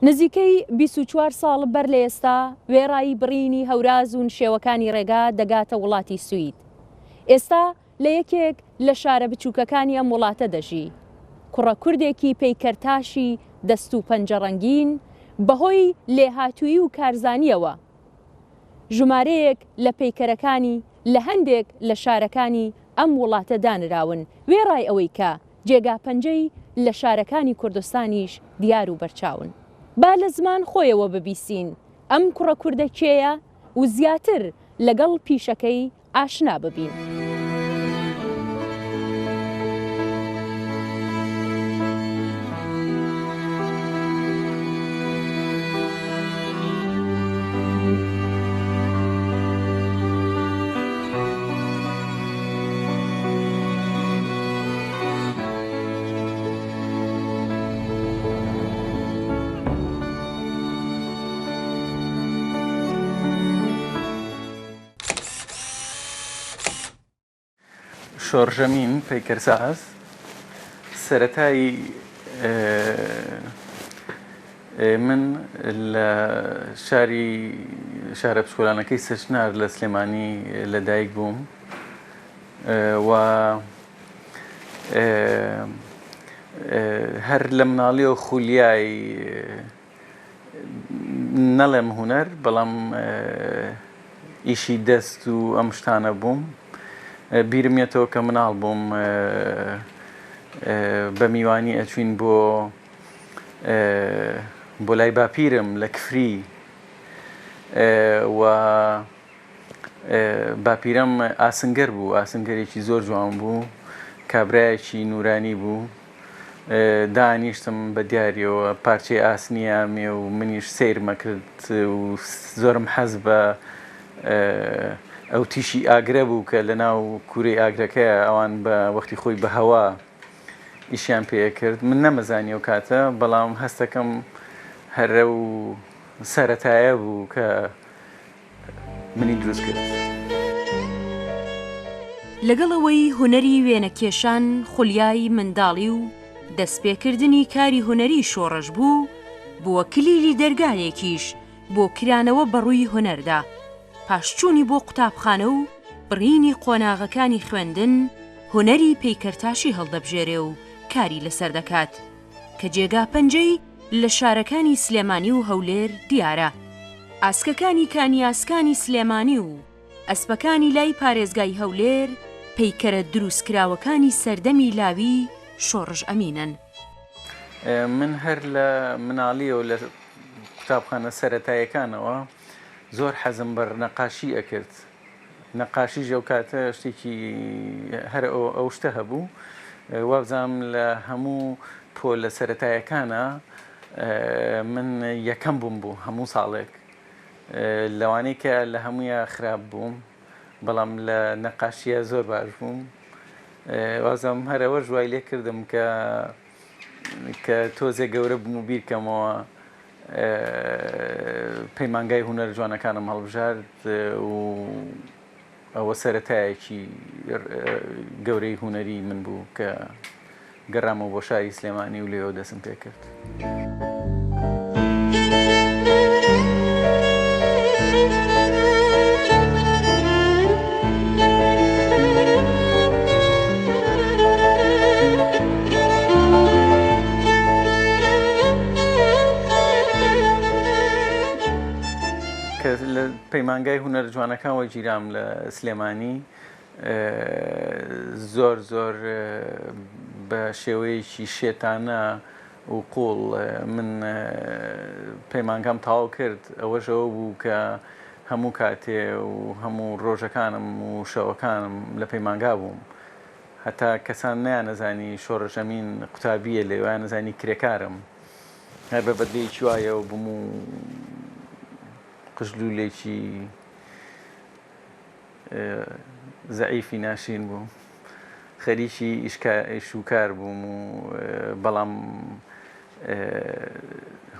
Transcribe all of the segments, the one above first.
نزیکەی 24 ساڵ بەر لە ئێستا وێڕای بڕینی هەوراز و نشێوەکانی ڕێگا دەگاتە وڵاتی سوید. ئێستا لە یەکێک لە شارە بچووکەکانی ئەم وڵاتە دەژی. کوڕە کوردێکی پەیکەرتاشی دەست و پەنجە ڕەنگین، بەهۆی لێهاتوویی و کارزانییەوە، ژمارەیەک لە پەیکەرەکانی لە هەندێک لە شارەکانی ئەم وڵاتە دانراون، وێڕای ئەوەی کە جێگا پەنجەی لە شارەکانی کوردستانیش دیار و بەرچاون. با لە زمان خۆیەوە ببیسین ئەم کوڕە کوردە کێیە و زیاتر لەگەڵ پیشەکەی ئاشنا ببین. شۆڕژەمین پەیکەرساز سەرەتای من لە شاری شارە پسکۆلانەکەی سەچنار لە سلێمانی لەدایک بووم و هەر لە مناڵیەوە خولیای نەڵێم هونەر بەڵام ئیشی دەست و ئەم شتانە بووم بیرم یەتەوە کە مناڵ بووم بە میوانی ئەچوین بۆ بۆ لای باپیرم لە کفری و باپیرەم ئاسنگەر بوو ئاسنگەرێکی زۆر جوان بوو کابرایەکی نورانی بوو دانیشتم بە دیاریەوە پارچەی ئاسنی ئامێ و منیش سەیرمە کرد و زۆرم حەز بە ئەو تیشی ئاگرە بوو کە لە ناو کوورەی ئاگرەکەیە ئەوان بە وەختی خۆی بە هەوا ئیشیان پێ کرد من نەمەزانی ئەو کاتە بەڵام هەستەکەم هەرە و سەرەتایە بوو کە منی دروست کرد. لەگەڵ ئەوەی هونەری وێنەکێشان خولیای منداڵی و دەستپێکردنی کاری هونەری شۆڕش بوو، بووە کلیلی دەرگایەکیش بۆ کرانەوە بەڕووی هونەردا. پاش چوونی بۆ قوتابخانە و بڕینی قۆناغەکانی خوێندن، هونەری پەیکەرتاشی هەڵدەبژێرێ و کاری لەسەر دەکات. کە جێگا پەنجەی لە شارەکانی سلێمانی و هەولێر دیارە. ئاسکەکانی کانیاسکانی سلێمانی و ئەسپەکانی لای پارێزگای هەولێر پەیکەرە دروستکراوەکانی سەردەمی لاوی شۆڕش ئەمینن. من هەر لە مناڵیەوە لە قوتابخانە سەرەتایەکانەوە زۆر حەزم بە نەقاشی ئەکرد. نەقاشیش ئەو کاتە شتێکی هەر ئەو شتە هەبوو وابزانم لە هەموو پۆلە سەرەتایەکانە من یەکەم بووم بوو هەموو ساڵێک لەوانەی کە لە هەموویا خراپ بووم بەڵام لە نەقاشیە زۆر باش بووم وازم هەرەوەش وای لێ کردم کە کە تۆزێ گەورە بووم و بیرکەمەوە پەیمانگای هونەرە جوانەکانم هەڵبژارد و ئەوە سەرەتایەکی گەورەی هونەری من بوو کە گەڕامەوە بۆ شاری سلێمانی و لێەوە دەستم پێکرد. کە لە پەیمانگای هونەرە جوانەکان وەگیرام لە سلێمانی زۆر زۆر بە شێوەیەکی شێتانە و قوڵ من پەیمانگام تەواو کرد ئەوەش ئەوە بوو کە هەموو کاتێ و هەموو ڕۆژەکانم و شەوەکانم لە پەیمانگا بووم هەتا کەسان نەیانەزانی شۆڕش ئەمین قوتابییە لێ وایانەزانی کرێکارم هەر بە بەدلەیەکی وایەوە بووم و قژلوولێکی زەعیفی ناشرین بووم خەریکی ئیش و کار بووم و بەڵام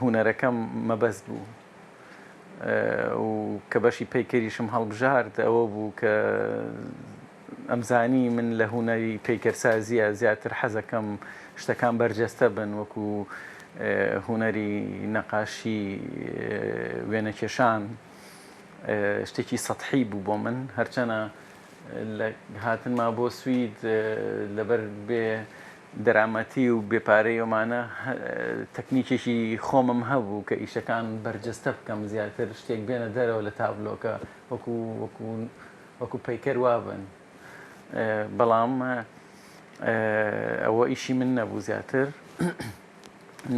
هونەرەکەم مەبەست بوو و کە بەشی پەیکەریشم هەڵبژارد ئەوە بوو کە ئەمزانی من لە هونەری پەیکەرسازیە زیاتر حەزەکەم شتەکان بەرجەستە بن وەکو هونەری نەقاشی وێنەکێشان شتێکی سەتحی بوو بۆ من هەرچەنە لە هاتنما بۆ سوید لەبەر بێ دەرامەتی و بێ پارەی ئەمانە تەکنیکێکی خۆمم هەبوو کە ئیشەکان بەرجەستە بکەم زیاتر شتێک بێنە دەرەوە لە تابلۆکە وەکو وەکو وەکو پەیکەر وابن بەڵام ئەوە ئیشی من نەبوو زیاتر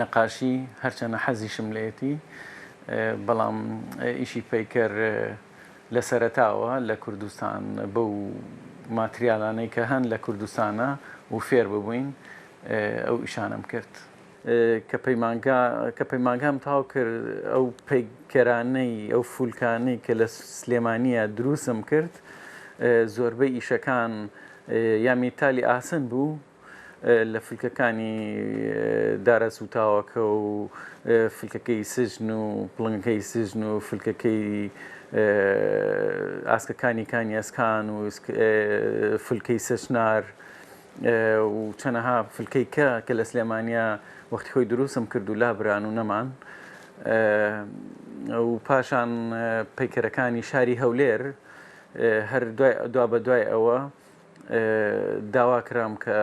نەقاشی هەرچەنە حەزیشم لێتی بەڵام ئیشی پەیکەر لە سەرەتاوە لە کوردستان بەو ماتریالانەی کە هەن لە کوردستانە و فێر ببووین ئەو ئیشانەم کرد. کە پەیمانگا کە پەیمانگام تاو کرد ئەو پەیکەرانەی ئەو فولکانەی کە لە سلێمانیە دروستم کرد زۆربەی ئیشەکان یا میتالی ئاسن بوو لە فلکەکانی دارە سووتاوەکە و فلکەکەی سجن و پڵنگەکەی سجن و فلکەکەی ئاسکەکانی کانیەسکان و فلکەی سەچنار و چەنەها فلکەی کە کە لە سلێمانیا وەختی خۆی دروستم کرد و لابران و نەمان و پاشان پەیکەرەکانی شاری هەولێر هەر دوا بە دوای ئەوە داوا کرام کە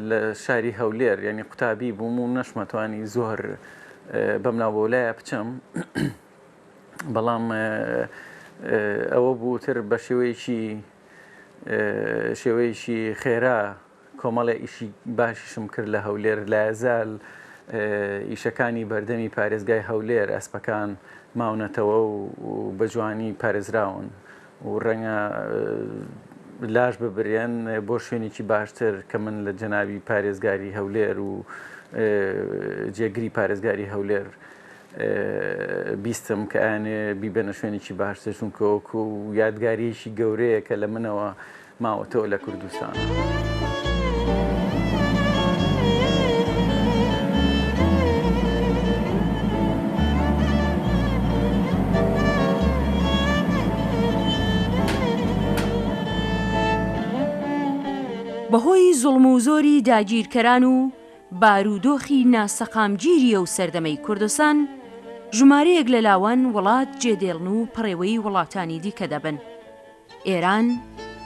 لە شاری هەولێر یعنی قوتابی بووم و نەشمەتوانی زۆر بەمنا بۆلایە بچم بەڵام ئەوە بووتر بە شێوەیەکی شێوەیەکی خێرا کۆمەڵێ ئیشی باشیشم کرد لە هەولێر لایەزال ئیشەکانی بەردەمی پارێزگای هەولێر ئەسپەکان ماونەتەوە و بە جوانی پارێزراون و ڕەنگە لاش ببرێن بۆ شوێنێکی باشتر کە من لە جەنابی پارێزگاری هەولێر و جێگری پارێزگاری هەولێر بیستم کە ئەیانێ بیبەنە شوێنێکی باشتر چونکە وەکو یادگاریەکی گەورەیە کە لە منەوە ماوەتەوە لە کوردستان. بەهۆی زوڵم و زۆری داگیرکەران و بارودۆخی ناسەقامگیری ئەو سەردەمەی کوردستان، ژمارەیەک لە لاوان وڵات جێدێڵن و پەڕێوەی وڵاتانی دیکە دەبن. ئێران،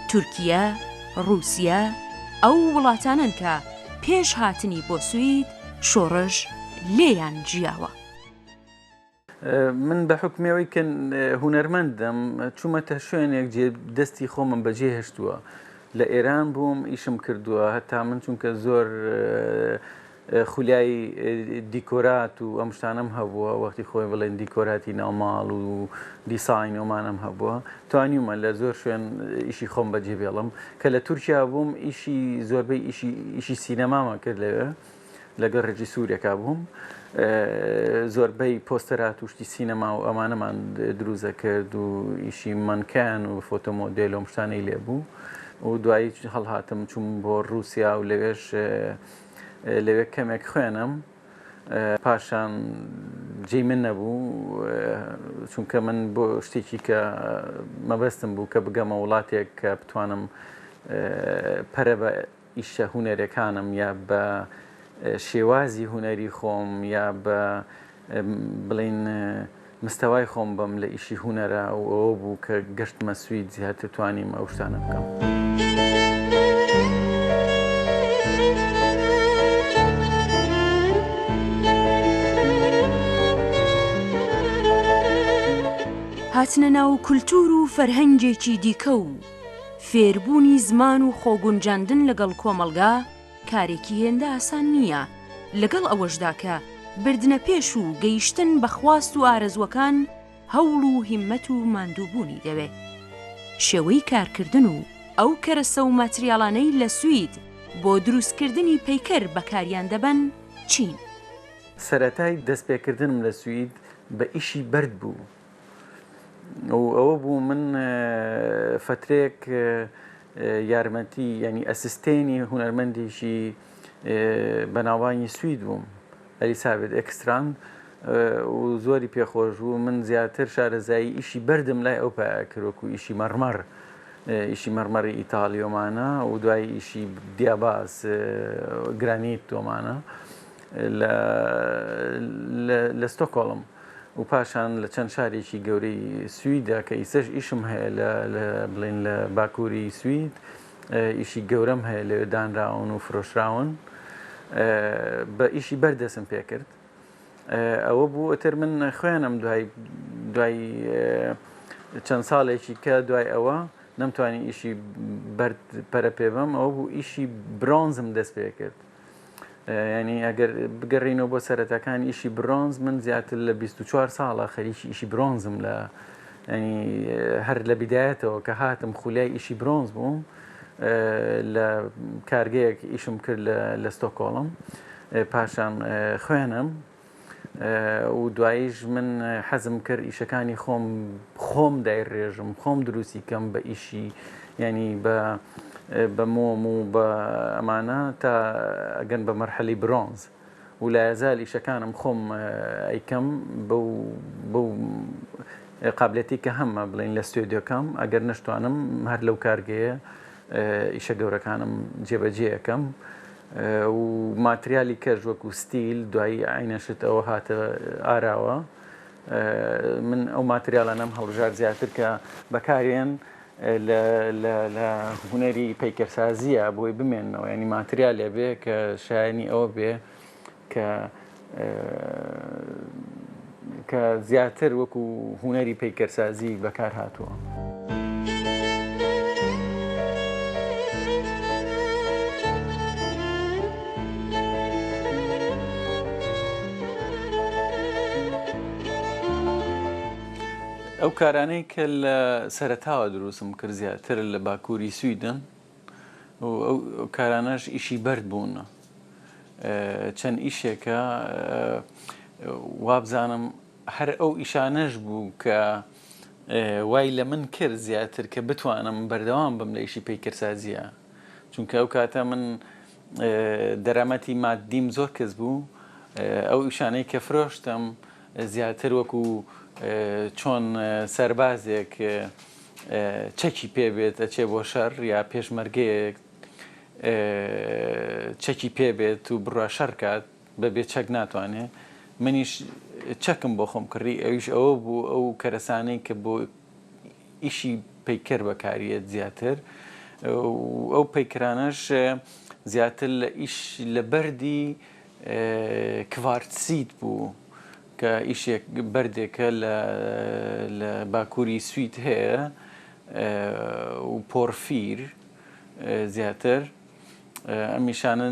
تورکیە، ڕووسیە ئەو وڵاتانەن کە پێش هاتنی بۆ سوید شۆڕش لێیان ژیاوە. من بە حوکمی ئەوەی کە هونەرمەندم چوومەتە شوێنێک جێ دەستی خۆمم بەجێ هێشتووە لە ئێران بووم ئیشم کردووە هەتا من چونکە زۆر خولیای دیکۆرات و ئەم شتانەم هەبووە وەختی خۆی بڵێن دیکۆراتی ناوماڵ و دیساین ئەومانم هەبووە توانیومە لە زۆر شوێن ئیشی خۆم بەجێ بێڵم کە لە تورکیا بووم ئیشی زۆربەی ئیشی ئیشی سینەمامان کرد لەوێ لەگەڵ ڕێژیسورێکا بووم زۆربەی پۆستەرات و شتی سینەما و ئەمانەمان دروست دەکرد و ئیشی مەنکەن و فۆتۆمۆدێل و شتانەی لێ بوو و دوایی هەڵهاتم چوم بۆ رووسیا و لەوێش لەوێ کەمێک خوێنم پاشان جێی من نەبوو چونکە من بۆ شتێکی کە مەبەستم بوو کە بگەمە وڵاتێک کە بتوانم پەرە بە ئیشە هونەرەکانم یا بە شێوازی هونەری خۆم یا بە بڵین مستەوای خۆم بم لە ئیشی هونەرە و ئەوە بوو کە گەشتمە سوید زیاتر توانیم ئەو شتانە بکەم. هاتنە ناو کولتوور و فەرهەنگێکی دیکە و فێربوونی زمان و خۆگونجاندن لەگەڵ کۆمەڵگا کارێکی هێندە ئاسان نییە، لەگەڵ ئەوەشدا کە بردنەپێش و گەیشتن بە خواست و ئارەزووەکان هەوڵ و هیممەت و ماندووبوونی دەوێ. شێوەی کارکردن و ئەو کەرەسە و ماتریاڵانەی لە سوید بۆ دروستکردنی پەیکەر بەکاریان دەبەن چین؟ سەرەتای دەستپێکردنم لە سوید بە ئیشی بەرد بوو. و ئەوە بوو من فەترەیەک یارمەتی یعنی ئەسیستێنی هونەرمەندێکی بەناوبانگی سوید بووم ئەلیسابێت ئێکستراند و زۆری پێخۆش بوو من زیاتر شارەزایی ئیشی بەردم لای ئەو پایە کرد وەکو ئیشی مەڕمەڕ ئیشی مەڕمەڕی ئیتاڵیۆمانە و دوای ئیشی دیاباس گرانیت تۆمانە. لە ستۆکۆڵم و پاشان لە چەند شارێکی گەورەی سویدا کە ئیسەش ئیشم هەیە لە بڵێن لە باکووری سوید ئیشی گەورەم هەیە لەوێ دانراون و فرۆشراون بە ئیشی بەردەسم پێکرد ئەوە بوو ئەتر من خوێنم دوای دوای چەند ساڵێکی کە دوای ئەوە نەمتوانی ئیشی بەرد پەرە پێ بەم ئەوە بوو ئیشی برۆنزم دەست پێ کرد ینی ئەگەر بگەڕینەوە بۆ سەرەتاکان ئیشی برۆنز من زیاتر لە 24 ساڵە خەریکی ئیشی برۆنزم لە ینی هەر لە بیدایەتەوە کە هاتم خولیای ئیشی برۆنز بووم لە کارگەیەک ئیشم کرد لە ستۆکۆڵم پاشان خوێنم و دواییش من حەزم کرد ئیشەکانی خۆم خۆم دایڕێژم خۆم دروستی کەم بە ئیشی ینی بە بە مۆم و بە ئەمانە تا ئەگەن بە مەرحەلی برۆنز و لایەزال ئیشەکانم خۆم ئەیکەم بەو بەو قابلەتی کە هەمە بڵین لە ستۆدیۆکەم ئەگەر نەشتوانم هەر لەو کارگەیە ئیشە گەورەکانم جێبەجێ ئەکەم و ماتریالی کەش وەکو ستیل دوایی عینە شت ئەوە هاتە ئاراوە من ئەو ماتریالانەم هەڵبژارد زیاتر کە بەکارێن لە هونەری پەیکەرسازیە بۆی بمێنەوە ینی ماتریالێ بێ کە شایانی ئەوە بێ کە کە زیاتر وەکو هونەری پەیکەرسازی بەکار هاتووە. ئەو کارانەی کە لە سەرەتاوە دروستم کرد زیاتر لە باکووری سویدن و ئەو کارانەش ئیشی بەرد بوون. چەند ئیشێکە وابزانم هەر ئەو ئیشانەش بوو کە وای لە من کرد زیاتر کە بتوانم بەردەوام بم لە ئیشی پەیکەرسازیە چونکە ئەو کاتە من دەرامەتی مادیم زۆر کەس بوو ئەو ئیشانەی کە فرۆشتم زیاتر وەکو چۆن سەربازێک چەکی پێ بێت ئەچێ بۆ شەڕ یا پێشمەرگەیەک چەکی پێ بێت و بڕوا شەڕ کات بە بێ چەک ناتوانێ منیش چەکم بۆ خۆم کڕی ئەویش ئەوە بوو ئەو کەرەسانەی کە بۆ ئیشی پەیکەر بەکاریەت زیاتر ئەو پەیکرانەش زیاتر لە ئیش لە بەردی کوارتسیت بوو کە ئیشێک بەردێکە لە باکووری سوید هەیە و پۆرفیر زیاتر ئەم نیشانە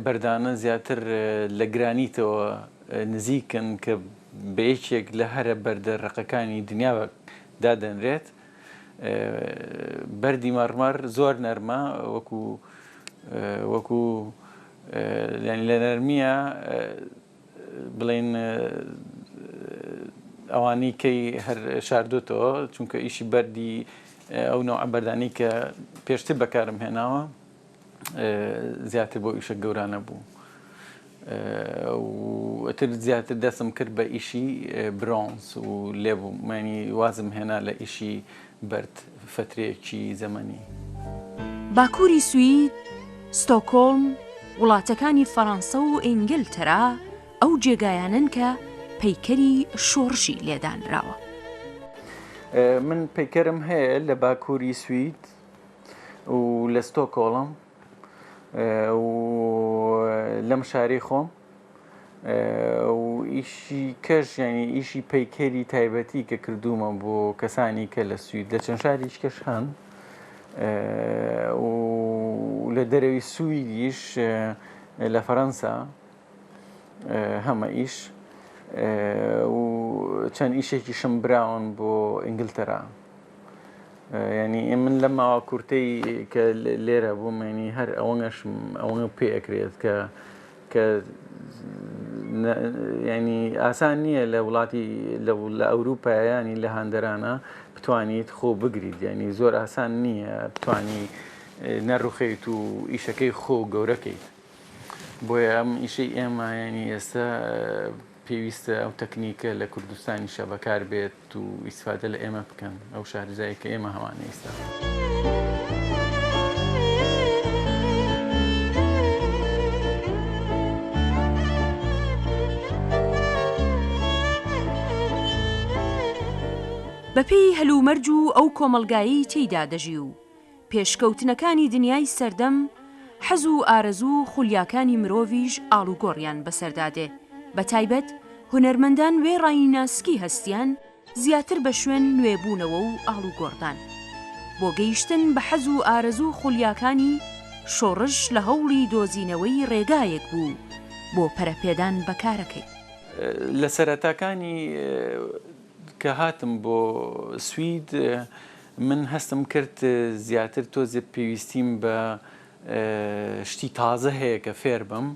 بەردانە زیاتر لە گرانیتەوە نزیکن کە بە یەکێک لە هەرە بەردە ڕەقەکانی دنیا دادەنرێت. بەردی مەڕمەڕ زۆر نەرمە وەکو وەکو لە نەرمیە بڵێن ئەوانەی کەی هەر شاردۆتەوە چونکە ئیشی بەردی ئەو نەوعە بەردانەی کە پێشتر بەکارم هێناوە زیاتر بۆ ئیشە گەورانە بوو ئەتر زیاتر دەستم کرد بە ئیشی برۆنز و لێبوو مانی وازم هێنا لە ئیشی بەرد فەترەیەکی زەمەنی. باکووری سوید، ستۆکۆڵم، وڵاتەکانی فەڕەنسە و ئینگلتەرا ئەو جێگایانەن کە پەیکەری شۆڕشی لێ دانراوە. من پەیکەرم هەیە لە باکووری سوید و لە ستۆکۆڵم و لەم شارەی خۆم. و ئیشی کەش یعنی ئیشی پەیکەری تایبەتی کە کردوومە بۆ کەسانی کە لە سوید لە چەند شاریش کەش هەن و لە دەرەوی سویدیش لە فەرەنسا هەمە ئیش و چەند ئیشێکیشم براون بۆ ئینگلتەرا ینی من لە ماوە کورتەی کە لێرە بووم ینی هەر ئەوەنەشم ئەوەنە پێ ئەکرێت کە کە ینی ئاسان نییە لە وڵاتی لە ئەوروپا ینی لە هەندەرانە بتوانیت خۆ بگریت ینی زۆر ئاسان نییە بتانی نەڕوخیت و ئیشەکەی خۆ گەورەکەیت بۆیە ئەم ئیشەی ئێمە ینی ئێستا پێویستە ئەو تەکنیکە لە کوردستانیشە بەکار بێت و ئیسفادە لە ئێمە بکەن ئەو شارەزایە کە ئێمە هەمانە ئیستا. بەپێی هەلومەرج و ئەو کۆمەڵگایەی تێیدا دەژی و پێشکەوتنەکانی دنیای سەردەم، حەز و ئارەزوو و خولیاکانی مرۆڤیش ئاڵوگۆڕیان بەسەردا دێ، بەتایبەت هونەرمەندان وێڕای ناسکی هەستیان زیاتر بە شوێن نوێبوونەوە و ئاڵوگۆڕدان. بۆ گەیشتن بە حەز و ئارەزوو خولیاکانی، شۆڕش لە هەوڵی دۆزینەوەی ڕێگایەک بوو بۆ پەرەپێدان بە کارەکەی. لە سەرەتاکانی کە هاتم بۆ سوید من هەستم کرد زیاتر تۆزێ پێویستیم بە شتی تازە هەیە کە فێر بم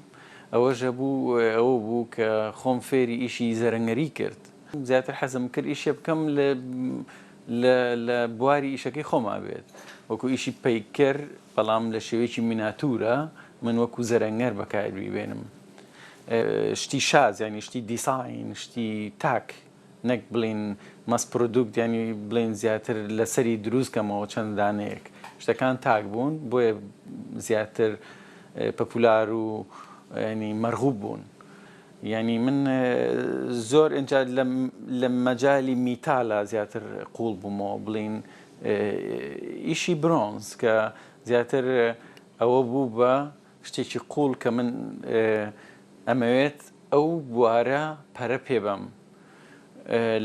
ئەوەش هەبوو ئەوە بوو کە خۆم فێری ئیشی زەرەنگەری کرد زیاتر حەزم کرد ئیشێ بکەم لە لە بواری ئیشەکەی خۆما بێت وەکو ئیشی پەیکەر بەڵام لە شێوەیەکی میناتورە من وەکو زەرەنگەر بەکاری بێنم شتی شاز یانی شتی دیساین شتی تاک نەک بڵێین mass produkt یانی بڵێین زیاتر لەسەری دروست کەمەوە چەند دانەیەک شتەکان تاک بوون بۆیە زیاتر پەپولار و ینی مەرغوب بوون یعنی من زۆر ئینجا لە مەجای میتالە زیاتر قوڵ بوومەوە بڵین ئیشی برۆنز کە زیاتر ئەوە بوو بە شتێکی قوڵ کە من ئەمەوێت ئەو بوارە پەرە پێ بەم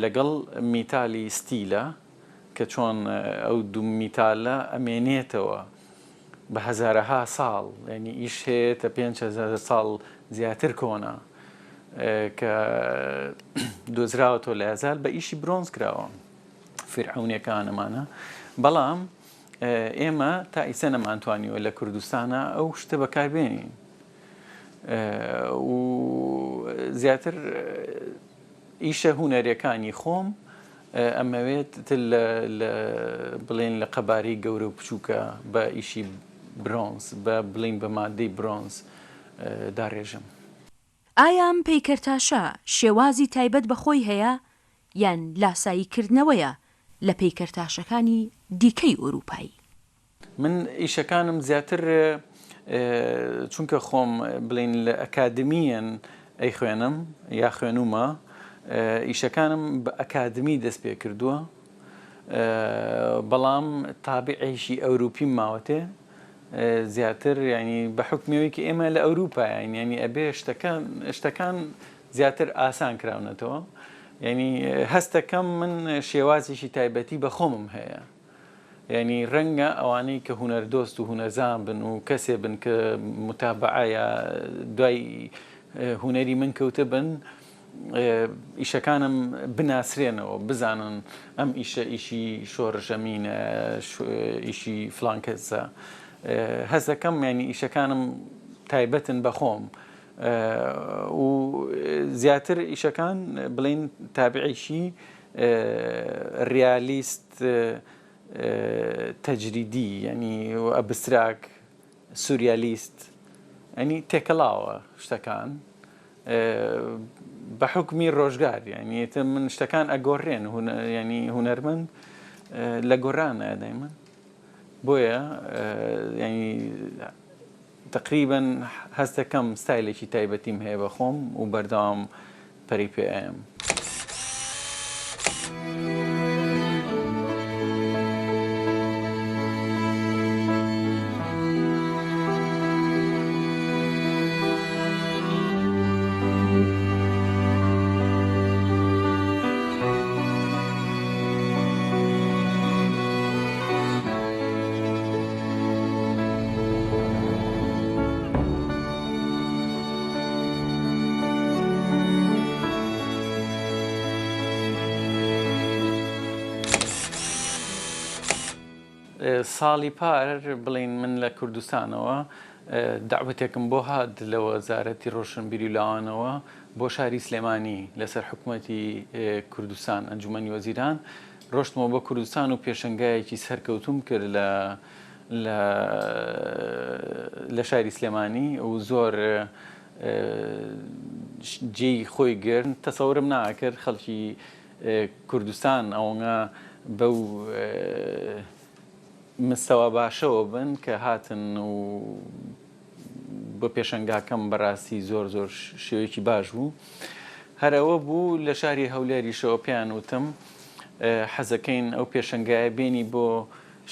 لەگەڵ میتالی ستیلە کە چۆن ئەو دوو میتالە ئەمێنێتەوە بە هەزارەها ساڵ یعنی ئیش هەیە تە 5هزار ساڵ زیاتر کۆنە کە دۆزراوەتەوە لە هەزار بە ئیشی برۆنز کراوە فیرعەونەکانەمانە بەڵام ئێمە تا ئیسە نەمانتوانیوە لە کوردستانا ئەو شتە بەکار بێنین و زیاتر ئیشە هونەریەکانی خۆم ئەمەوێت تر لە بڵێن لە قەبارەی گەورە و بچووکە بە ئیشی برۆنز بە بڵین بە مادەی برۆنز داڕێژم. ئایا ئەم پەیکەرتاشە شێوازی تایبەت بە خۆی هەیە یان لاسایی کردنەوەیە لە پەیکەرتاشەکانی دیکەی ئورووپایی؟ من ئیشەکانم زیاتر چونکە خۆم بڵێین لە ئەکادمیەن ئەیخوێنم یا خوێنومە ئیشەکانم بە ئەکادمی دەست پێ کردووە بەڵام تابعێکی ئەوروپیم ماوەتێ زیاتر ینی بە حکمەوەی کە ئێمە لە ئەوروپایین ینی ئەبێ شتەکان شتەکان زیاتر ئاسان کراونەتەوە ینی هەستەکەم من شێوازێکی تایبەتی بە خۆمم هەیە یانی رەنگە ئەوانەی کە هونەردۆست و هونەرزان بن و کەسێ بن کە متابعە یا دوای هونەری من کەوتبن ئیشەکانم بناسرێنەوە بزانن ئەم ئیشە ئیشی شۆڕشەمینە ئیشی فلان کەسە هەست دەکەم یانی ئیشەکانم تایبەتن بە خۆم و زیاتر ئیشەکان بڵین تابعیشی ریالیست تەجریدی یانی ئەبستراک سوریالیست ینی تێکەڵاوە شتەکان بە حوکمی ڕۆژگار یانی ئیتر من شتەکان ئەگۆڕێن ینی هونەرمەند لە گۆڕانە دایمەن بۆیە ینی تەقریبەن هەست دەکەم ستایلێکی تایبەتیم هەیە بە خۆم و بەردەوام پەرەی پێ ئەیەم. ساڵی پار بڵێین من لە کوردستانەوە دەعوەتێکم بۆ هات لە وەزارەتی ڕۆشنبیری و لاوانەوە بۆ شاری سلێمانی لەسەر حکوومەتی کوردستان ئەنجومەنی وەزیران ڕۆشتمەوە بۆ کوردستان و پێشەنگایەکی سەرکەوتوم کرد لە لە لە شاری سلێمانی و زۆر جێی خۆی گرت تەسەورم ناکرد خەڵکی کوردستان ئەوەنە بەو مستەوا باشەوە بن کە هاتن و بۆ پێشەنگاکەم بەڕاستی زۆر زۆر شێوەیەکی باش بوو هەر ئەوە بوو لە شاری هەولێریشەوە پێیان وتم. حەزەکەین ئەو پێشەنگایە بێنی بۆ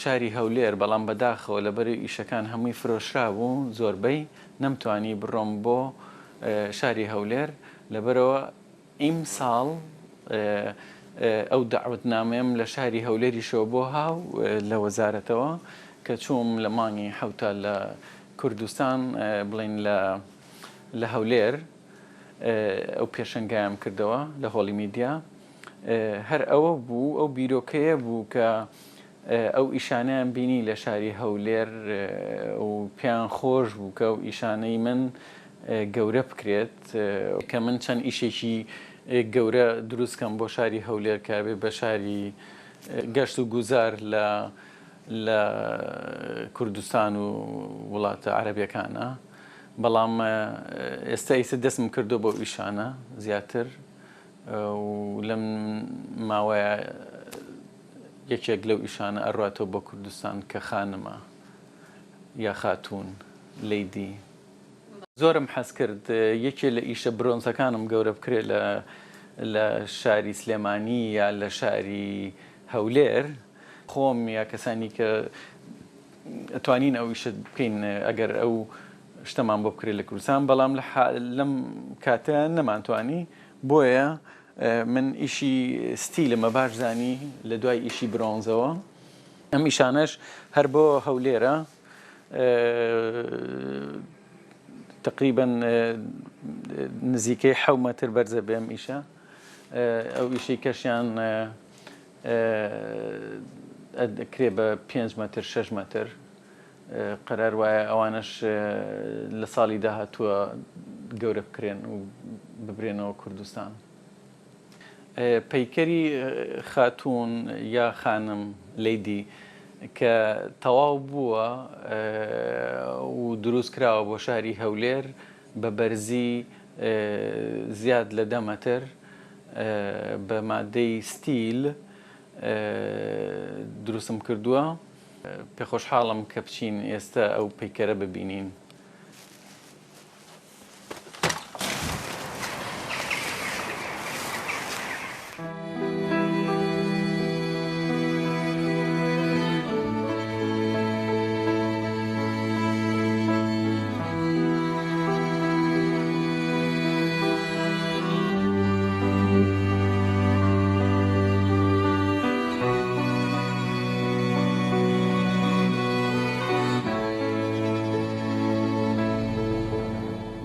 شاری هەولێر، بەڵام بەداخەوە لەبەرەی ئیشەکان هەمووی فرۆشرابوو زۆربەی، نەمتوانی بڕۆم بۆ شاری هەولێر، لەبەرئەوە ئیمساڵ ئەو دەعوەتنامەیەم لە شاری هەولێریشەوە بۆ ها و لە وەزارەتەوە کە چووم لە مانگی حەوتا لە کوردستان بڵێین لە لە هەولێر ئەو پێشەنگایەم کردەوە لە هۆڵی میدیا هەر ئەوە بوو ئەو بیرۆکەیە بوو کە ئەو ئیشانەیان بینی لە شاری هەولێر و پێیان خۆش بوو کە ئەو ئیشانەی من گەورە بکرێت، کە من چەند ئیشێکی گەورە دروست کەم بۆ شاری هەولێر کە ئەبێ بە شاری گەشت و گوزار لە لە کوردستان و وڵاتە عەرەبیەکانە بەڵام ئێستا ئیتر دەستم کردو بەو ئیشانە زیاتر و لەم ماوەیە یەکێک لەو ئیشانە ئەڕواتەوە بۆ کوردستان کە خانمە یا خاتوون، لەیدی. زۆرم حەز کرد یەکێ لە ئیشە برۆنزەکانم گەورە بکرێ لە لە شاری سلێمانی یا لە شاری هەولێر خۆم یا کەسانی کە ئەتوانین ئەو ئیشە بکەین ئەگەر ئەو شتەمان بۆ بکرێت لە کوردستان بەڵام لەم کاتە نەمانتوانی بۆیە من ئیشی ستیلمە باش زانی لە دوای ئیشی برۆنزەوە ئەم ئیشانەش هەر بۆ هەولێرە تقریبا نزیکەی حەو مەتر بەرزە بێ ئەم ئیشە ئەو ئیشەی کەشیان ئەکرێ بە پێنج مەتر شەش مەتر قەرار وایە ئەوانەش لە ساڵی داهاتووە گەورە بکرێن و ببرێنەوە کوردستان. پەیکەری خاتوون یا خانم، لەیدی، کە تەواو بووە و دروست کراوە بۆ شاری هەولێر بە بەرزی زیاد لە دە مەتر بە مادەی ستیل دروستم کردووە. پێخۆشحاڵم کە بچین ئێستە ئەو پەیکەرە ببینین.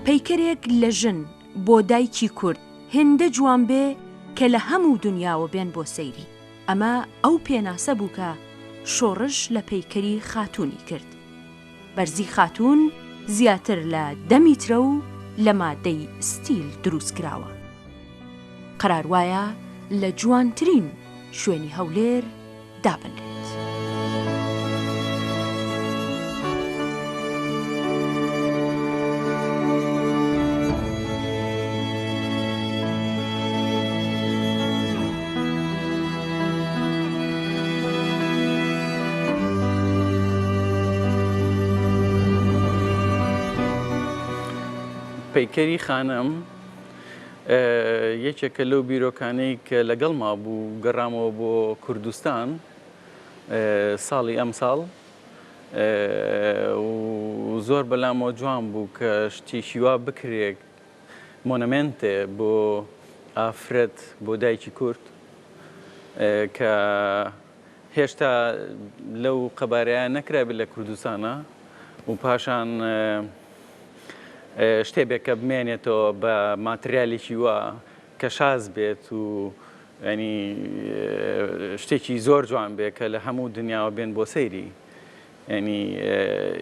پەیکەرێک لە ژن بۆ دایکی کورد هێندە جوان بێ کە لە هەموو دونیاوە بێن بۆ سەیری. ئەمە ئەو پێناسە بوو کە شۆڕش لە پەیکەری خاتوونی کرد. بەرزی خاتوون زیاتر لە دە میترە و لە مادەی ستیل دروست کراوە. قەرار وایە لە جوانترین شوێنی هەولێر دابنرێت. پەیکەری خانم یەکێکە لەو بیرۆکانەی کە لەگەڵما بوو گەڕامەوە بۆ کوردستان ساڵی ئەمساڵ و زۆر بەلامەوە جوان بوو کە شتێکی وا بکرێت مۆنەمێنتێ بۆ ئافرەت بۆ دایکی کورد کە هێشتا لەو قەبارەیە نەکرابێت لە کوردستانە و پاشان شتێ بێت کە بمێنێتەوە بە ماتریالێکی وا کە شاز بێت و ینی شتێکی زۆر جوان بێ کە لە هەموو دنیاوە بێن بۆ سەیری ینی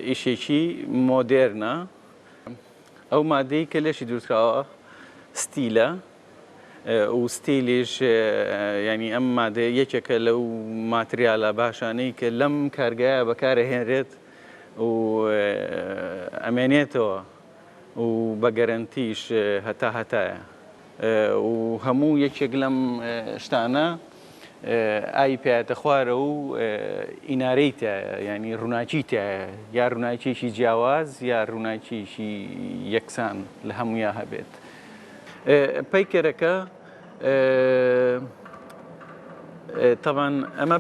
ئیشێکی مۆدێرنە ئەو مادەی کە لێشی دروستکراوە ستیلە و ستیلیش ینی ئەم مادە یەکێکە لەو ماتریالە باشانەی کە لەم کارگایە بەکارەهێنرێت و ئەمێنێتەوە و بە گەرەنتیش هەتا هەتایە و هەموو یەکێک لەم شتانە ئاوی پیایەتە خوارە و ئینارەی تایە ینی ڕووناکی تایە یا ڕووناکیێکی جیاواز یا ڕووناکیێکی یەکسان لە هەمویا هەبێت پەیکەرەکە. تەبعەن ئەمە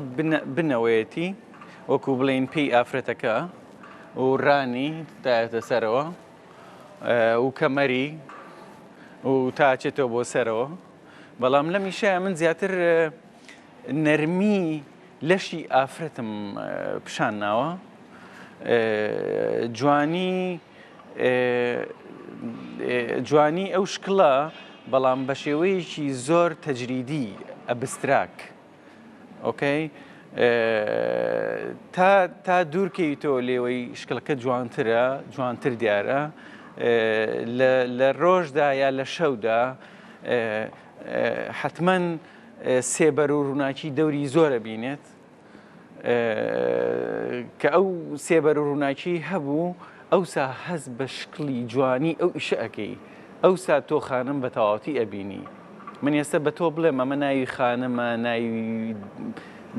بنەوەیەتی وەکو بڵێین پێی ئافرەتەکە و رانی دایەتە سەرەوە و کەمەری و تا ئەچێتەوە بۆ سەرەوە بەڵام لەم ئیشەیە من زیاتر نەرمی لەشی ئافرەتم پیشان ناوە جوانی جوانی ئەو شکڵە بەڵام بە شێوەیەکی زۆر تەجریدی ئەبستراک ئۆکەی تا تا دوورکەویتەوە لێوەی شکڵەکە جوانترە جوانتر دیارە لە ڕۆژدا یا لە شەودا حتمما سێبەر و ڕووناکی دەوری زۆرە بینێت کە ئەو سێبەر و ڕووناکی هەبوو ئەوسا هەست بە شکڵی جوانی ئەو ئیشە ئەکەی ئەوسا تۆ خانم بە تەواوەتی ئەبینی من ئێستا بە تۆ بڵێم ئەمە ناوی خانمە ناوی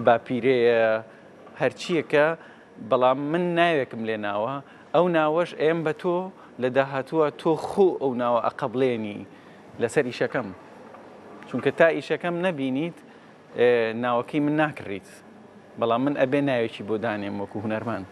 باپیرەیە هەرچیەکە بەڵام من ناوێکم لێ ناوە ئەو ناوەش ئێم بە تۆ لە داهاتووە تۆ خۆ ئەو ناوە ئەقەبلێنی لەسەر ئیشەکەم چونکە تا ئیشەکەم نەبینیت ناوەکەی من ناکڕیت بەڵام من ئەبێ ناوێکی بۆ دانێم وەکو هونەرمەند.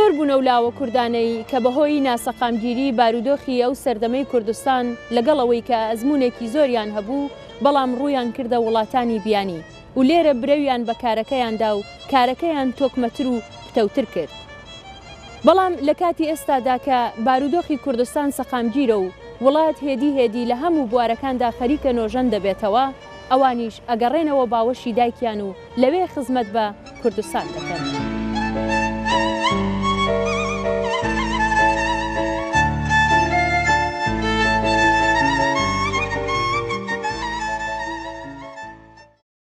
زۆر بوون ئەو لاوە کوردانەی کە بەهۆی ناسەقامگیری بارودۆخی ئەو سەردەمەی کوردستان لەگەڵ ئەوەی کە ئەزموونێکی زۆریان هەبوو بەڵام ڕوویان کردە وڵاتانی بیانی و لێرە برەویان بە کارەکەیان دا و کارەکەیان تۆکمەتر و پتەوتر کرد. بەڵام لە کاتی ئێستادا کە بارودۆخی کوردستان سەقامگیرە و وڵات هێدی هێدی لە هەموو بوارەکاندا خەریکە نۆژەن دەبێتەوە، ئەوانیش ئەگەڕێنەوە باوەشی دایکیان و لەوێ خزمەت بە کوردستان دەکەن.